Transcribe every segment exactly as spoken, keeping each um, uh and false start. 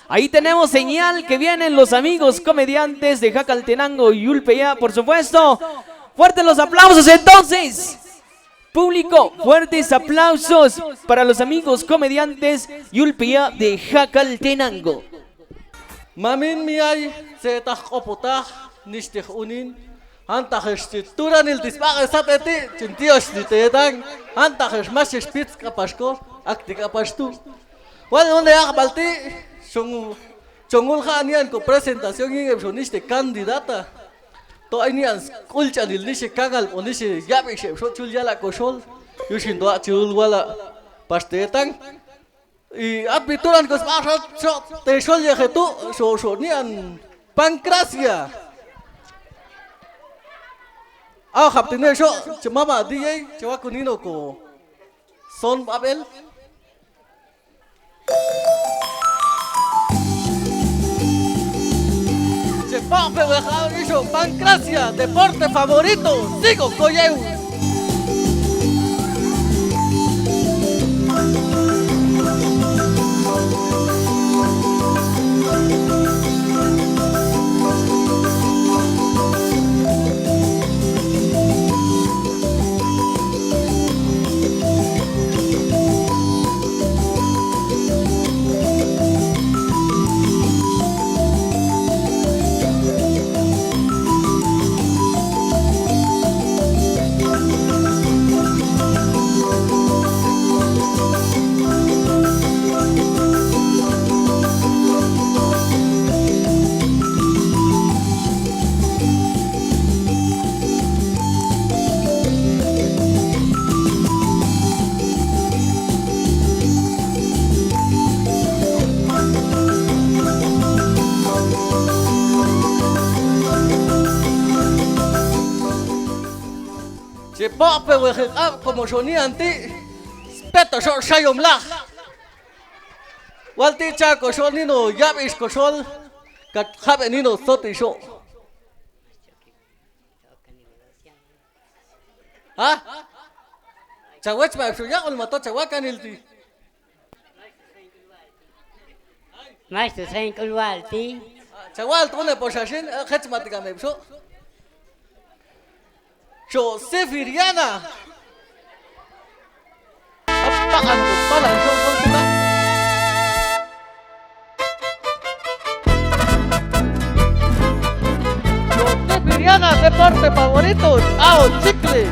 Ahí tenemos señal que vienen los amigos comediantes de Jacaltenango y Ulpeya, por supuesto. Fuertes los aplausos entonces. Público, fuertes aplausos para los amigos comediantes Yulpia de Jacaltenango. Mamin miai, seetah kopohtah, nistih unin, hantah es cintura niltis pakai sapeti, cintios di tetang, hantah es mas es pits kapasko, akti kapas tu. Wal unde ak balti, songu, congul ka nian ko presentación ingin so nistih kandidata. To ini an kulca nil nisi kagal, o nisi yabi se so cul yala kosol. Yusin doa cul wala. Pas tetang. I api turan kos maksud so tesol ya ketu so so ni an pangkrasia. Ah, kapten so cemama di yai cewa kunino ko. Son Babel. Sepak bola iso Pancracia, deporte favorito, sigo koyeu. Cepak pe wehek ap komo soni anti speto sok sayom lah. Walti cako soni no yabis kosol kat habe nino soti sok. Hah? Cawe cuma sunya ul mato cawa kan ilti. Maestro, saya keluar ti. Cawa tu ne posasin, eh, kec mati kami so. So, Severiana. Apaan tu? Palang so, so, so, so. Los de Viriana, deporte favorito, ao chicle.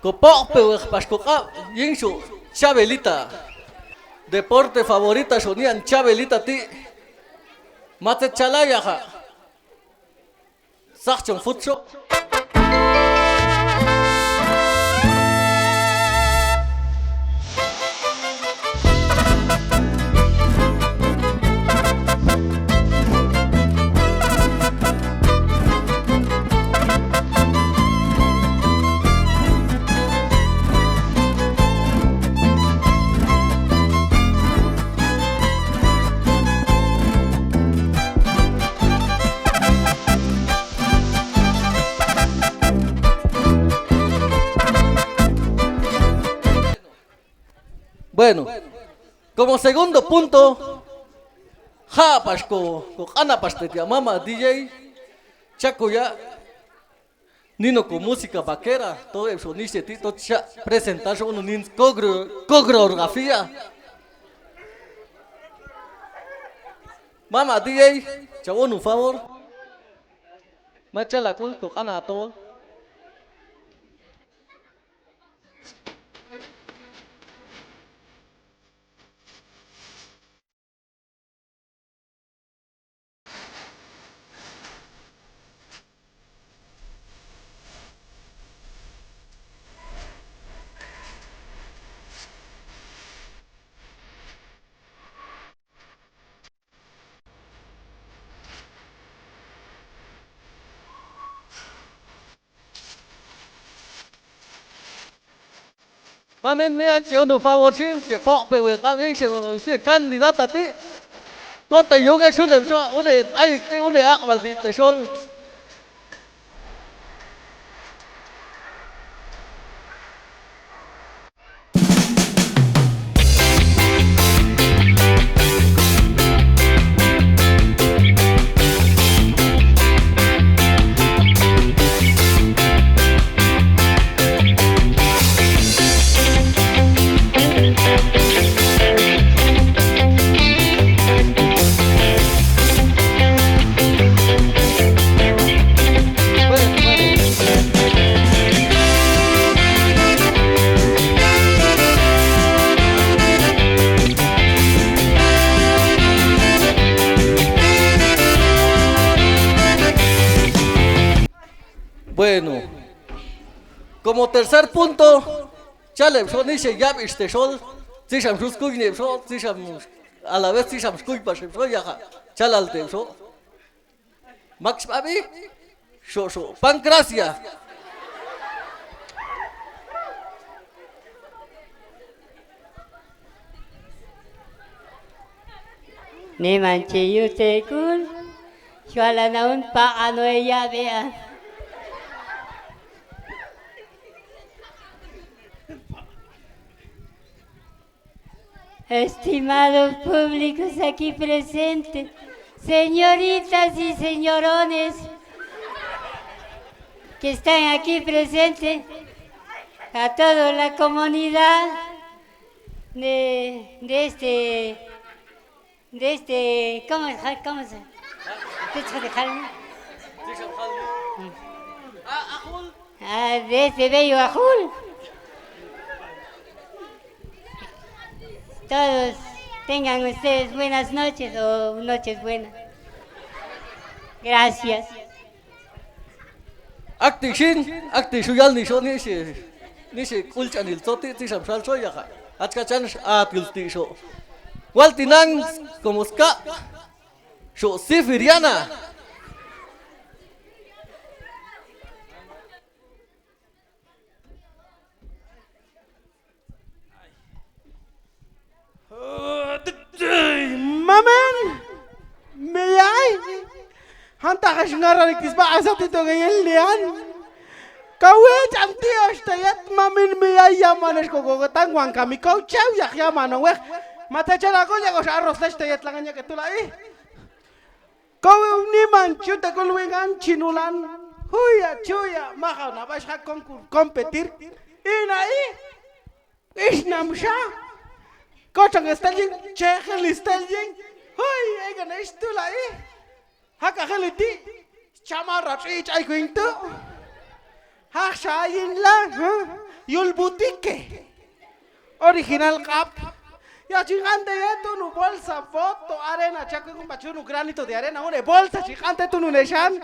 Kopok pe weh pas kokap, ying su, cabelita. Deporte favorita sonian cabelita ti. Macet calaya ka. Sahcong futsal. Bueno, como segundo punto, ha pas ko, ko kana pas te tia mama D J, cako ya, nino ko musika bakera, to e so nise ti to cia presentar so unu nin kogro, kogrografia. Mama D J, cawonu favor. Macam lagu tu kan atau Mamen ne aci unu favor si, si kok pe we kami si, si kandidata ti. Kota yoga sudah so, udah ai, udah ak, masih teson. Bueno, como tercer punto, chalek so ni se yap este sol, si sam sus kuy ni so, si sam a la vez si sam kuy pa se so ya ka, chalal te so. Max Papi, so, so, Pancracia. Ni manchi yu te kul, shuala naun pa ano ya bea. Estimados públicos aquí presentes, señoritas y señorones que están aquí presentes, a toda la comunidad de, de este, de este, ¿cómo es? ¿Cómo se? Ah, de este bello Ajul. Todos tengan ustedes buenas noches o noches buenas. Gracias. Akti shin, akti shuyal ni so ni si, ni si kul ch'anil soti, ti sam sal so ya ka. Achka chan atil ti so. Wal tinan, como ska, so si Firiana. Mamen, miyai, hanta ka singara ni kisba asa tito gayel lian. Kawe ch'anti os tayat mamen miyai yaman es koko ketangguang kami kau cau yak yaman weh. Mata chan aku yak os aros les tayat langannya ketulai. Kowe niman cuta kuluingan cinulan. Huya cuya, maha na bas hak kongkur kompetir. Ina i. Isnam sha. Kocang esteljing, cehel esteljing. Hui, egan istula i. Haka heliti. Camara ci cai kuing tu. Hak sayin la, ha? Yul butike. Original kap. Ya, chingante ye tu nu bolsa, foto arena, chaco con pachunu granito de arena, une bolsa, chingante tu nu nesan.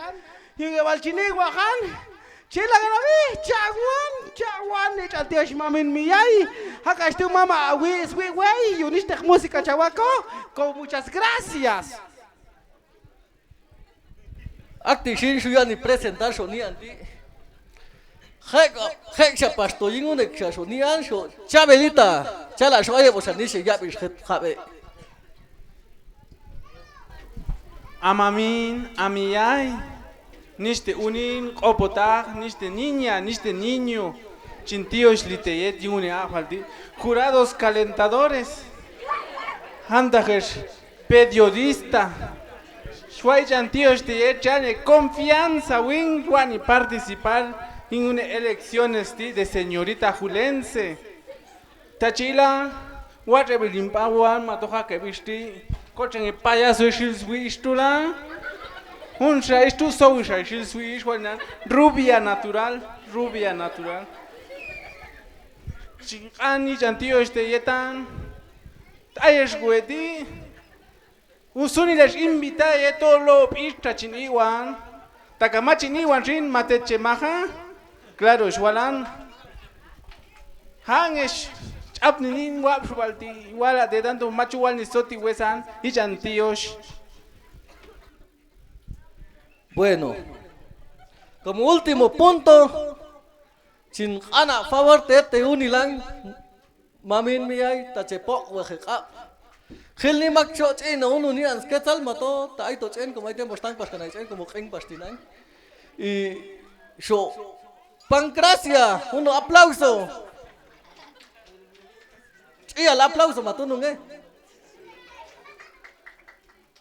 Yunge bal chini guahan. Chila gana wi, chaguan, chaguan ni chatios mamin miyai. Hakas tu mama, wi, wi, wi, yunis tek musika chawako. Con muchas gracias. Akti shin shuya ni presentar sonian ti. Hek, hek siapa stoying unek sia sonian so. Chabelita. Chala so aye bosan ni se yap is het habe. Amamin, amiyai. Niste unin, qopotak, niste niña, niste niño. Chin tios liteyet, yungune afalti. Jurados calentadores. Hantajes. Periodista. Shuaichan tios ti echan e confianza win wani participar en una elecciones ti de señorita Julense. Tachila, watre bilin pawan, matoja ke bisti, kochan e payaso shil swi istula. Hun sha istu sowi sha isil swi ish walinan. Rubia natural, rubia natural. Cingkani jantiyo este yetan. Ayesh gueti. Usun ilesh invita ye tolo pista chin iwan. Taka machin iwan shin mate chemaha. Claro, shwalan. Hangesh ch'ap ninin wap shwalti wala de tanto machu wal ni soti wesan. Ichan tiyosh. Bueno, como último punto, chin ana favor te te unilan. Mamin miyai, ta chepok wehe k'ab. Hil ni mak cho ch'in no unu ni an sketal mato, ta ai to ch'in, como ai tiempo están pas kan ai ch'in, como k'in pas tinai. Y sho Pancracia, unu aplauso. Ch'ia la aplauso mato nunge.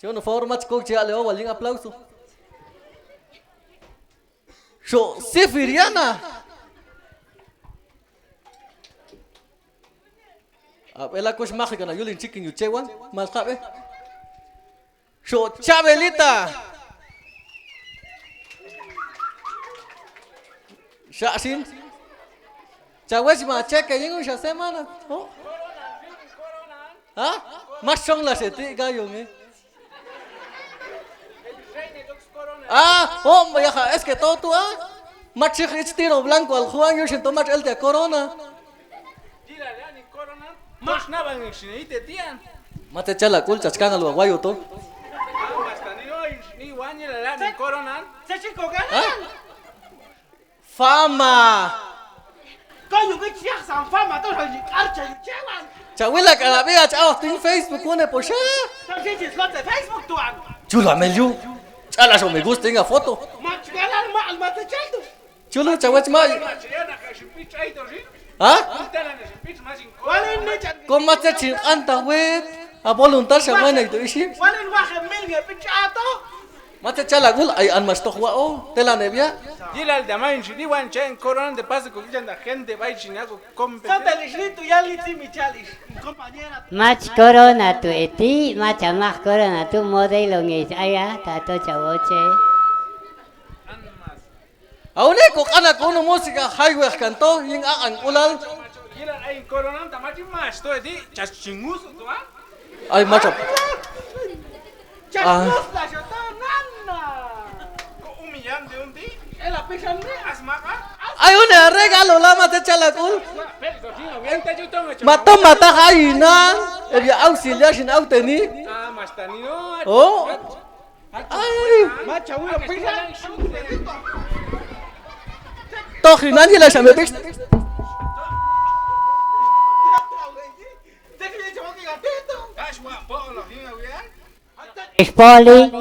Che unu favor mach kok ch'ia leo walin aplauso. Sho Sifiriana. Abela kush mah kana yulin chicken yu chewan mal kabe. Sho Chabelita. Sha sin. Chawe si ma check e yingun sha semana. Oh. Ha? Mas song la seti gayung eh. Ah, oh, ya ka, es que todo tú, ah. Machik ich tiro blanco al Juan, yo siento mach el de corona. Mate chala kul chachkan al guayo to. Ah? Fama. Coño, que chiak san fama, to san karcha yu chewan. Chawila kala bia chawa tin Facebook une posha. San sin sin slot de Facebook tuan. Chula melu. Chala so me gusta inga foto. Mach galan ma al mate chaldo. Chula chawa chma. Ha? Walin ne chan. Koma te chin anta wet. A voluntar sa buena itu isi. Walin wahe mil nge pichato. Mate chala gul ai an mas toh wa o tela ne bia. Yilal damain sini wan chen corona de paso ko jan da gente bai sini aku kompe. Santa lisni tu yali ti mi chalis. Compañera. Mach corona tu eti, mach amah corona tu modelo nge aya tato chawoche. Aune ko kana ko unu musika highway kanto ying a an ulal. Yilal ai corona ta mach mas to eti chas chingus tu a. Ai, macho. Ah. Ai, une regalo la mate chalakul. Mato mata kainan. Ebia auxiliar sin au teni. Oh. Ai. Toh, hinanyo lah sampai pis. Spoli.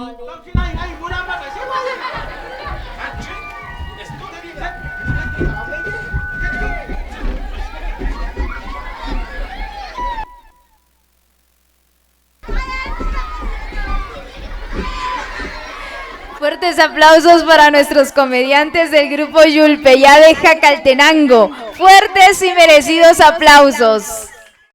Fuertes aplausos para nuestros comediantes del grupo Yulpe Yade Jacaltenango. Fuertes y merecidos aplausos.